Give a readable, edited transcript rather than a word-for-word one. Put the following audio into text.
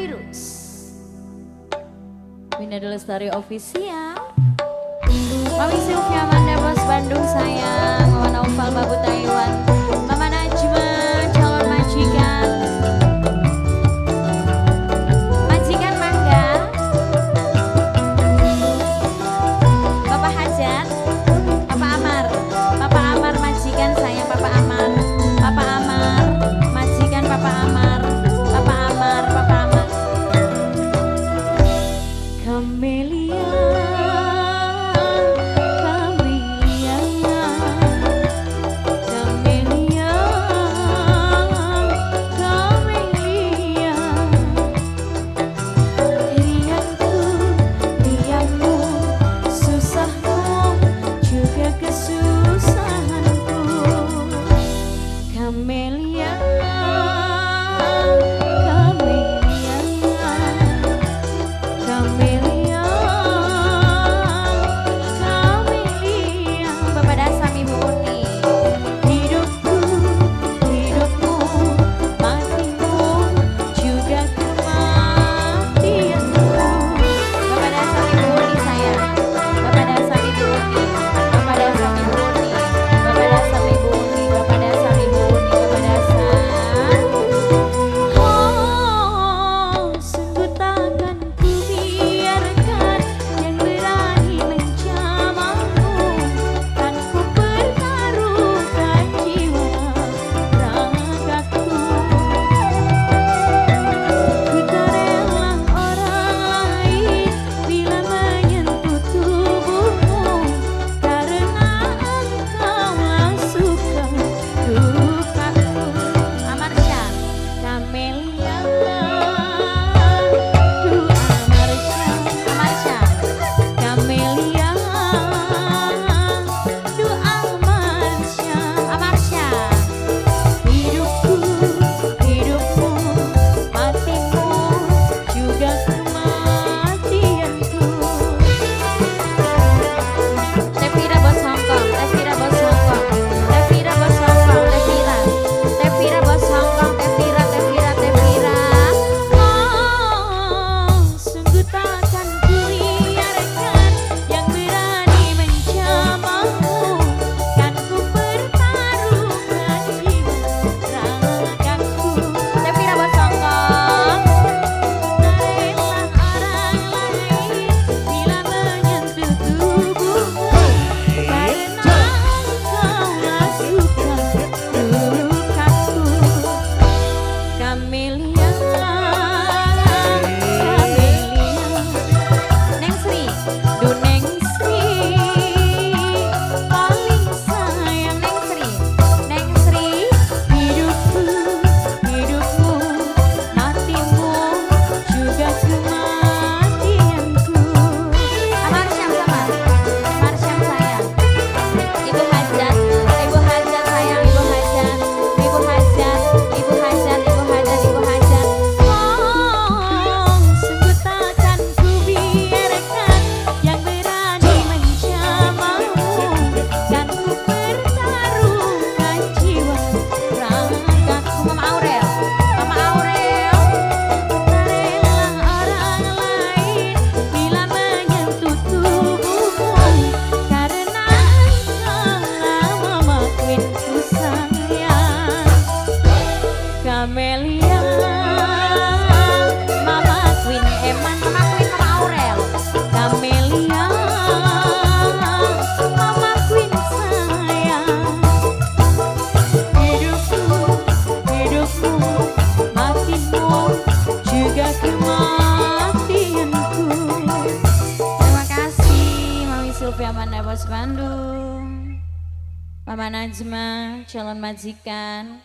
Virus, Winda Lestari Official, Mami Sylvia Manda Bos Bandung sayang, Mama Naufal Babu Taiwan, Mama Najma calon majikan, majikan mangga, Bapak Hajat, Bapak Amar majikan sayang, Bapak Amar, Bapak Amar, majikan Bapak Amar, Bapak Amar, Bapak Amar. Camelia, Camelia, Camelia, Camelia. Riangku, riangmu, susahmu juga kesusahanku. Camelia, Camelia, Camelia, Camelia. Bapak Dasam, Ibu Uni. Hidupku, hidupmu, matimu juga kematianku. Bapak Dasam, Ibu Uni sayang. Bapak Dasam, Ibu Uni. Bapak Dasam, Ibu Uni. Bapak Dasam, Ibu Uni. Bapak Dasam, Ibu Uni. Bapak Dasam. Oh, sungguh takkan ku biarkan yang berani menjamahmu. Kan ku pertaruhkan jiwa ragaku. Ku tak rela orang lain bila menyentuh tubuhmu, karena engkaulah suka dukaku. Amarsya, Camelia, du Amarsya, Amarsya, Camelia, du Amarsya, Amarsya. Hidupku, hidupmu, matimu juga kematianku. Tevira Bos Hongkong, Tevira Bos Hongkong, Tevira Bos Hongkong, Tevira, Tevira Bos Hongkong, Tevira, Tevira, Tevira. Oh, sungguh takkan ku biarkan yang berani menjamahmu. Kan ku pertaruhkan jiwa ragaku. Tevira Bos Hongkong. Tak rela orang lain bila menyentuh tubuhmu, karena engkaulah suka dukaku. Camelia, Camelia, Neng Sri, du Neng Sri, paling sayang Neng Sri, Neng Sri. Hidupku, hidupmu, matimu juga kematianku. Amarsyam sama, Amarsyam sayang. Ibu Hajat, Ibu Hajat sayang, Ibu Hajat, Ibu Hajat, Ibu Hajat, Ibu Hajat, Ibu Hajat. Oh, sungguh takkan ku biarkan yang berani menjamahmu. Kan ku pertaruhkan jiwa ragaku. Mama Aurel, Mama Aurel. Tak rela orang lain bila menyentuh tubuhmu, karena engkaulah Mama Queen-ku sayang. Camelia, Mama Queen Eman, Mama Queen, Mama Aurel. Camelia, Mama Queen sayang. Hidupku, hidupmu, matimu juga kematianku. Terima kasih Mami Sylvia Manda Bos Bandung, Mama Najma calon majikan.